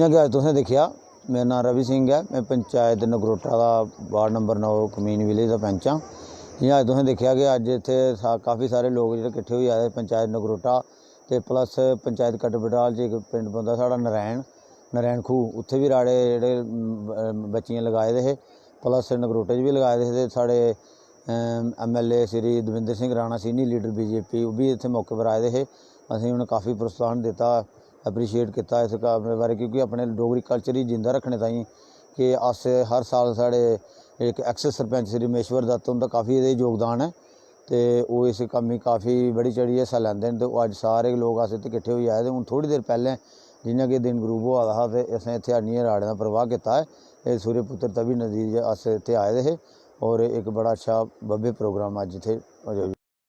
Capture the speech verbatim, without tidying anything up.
जि'यां कि अज्ज तुसें दिक्खेआ, मेरा नांऽ रवि सिंह ऐ। में पंचायत नगरोटा दा, वार्ड नंबर नौ, कमीन विलेज दा पैंच आं। जि'यां अज्ज तुसें दिक्खेआ कि अज्ज इत्थै सा-, काफी सारे लोक जेह्ड़े किट्ठे होई आए दे पंचायत नगरोटा ते प्लस पंचायत कटबटाल च इक पिंड पौंदा साढ़ा नारायण, नारायण खूह्, उत्थै बी राड़े जेह्ड़े, अम, ब-, बच्चियें लगाए दे हे, प्लस नगरोटे च बी लगाए दे हे। ते साढ़े, अम, M L A Shri Davinder Singh Rana, senior leader B J P, ओह् बी इत्थै मौके पर आए दे हे। असें उ'नें काफी प्रोत्साहन दित्ता, अप्रीशिएट कीता इस कम्म दे बारे, क्योंकि अपने डोगरी कल्चर गी जिंदा रक्खने ताईं कि अस हर साल, साढ़े इक एक्स सरपंच श्री रमेश्वर दत्त, उं'दा काफी एह्दे च योगदान ऐ। ते ओह् इस कम्म गी काफी बड़ी चढ़ियै हिस्सा लैंदे न। ते ओह् अज्ज सारे लोक अस इत्थै किट्ठे होई आए दे। हून थोह्ड़ी देर पैह्लें, जि'यां कि दिन गरूब होआ दा हा, ते असें इत्थै आनियै राड़ें दा प्रवाह कीता ऐ। एह् सूर्यपुत्र तवी नदी च अस इत्थै आए दे हे, होर इक बड़ा अच्छा भव्य प्रोग्राम अज्ज इत्थै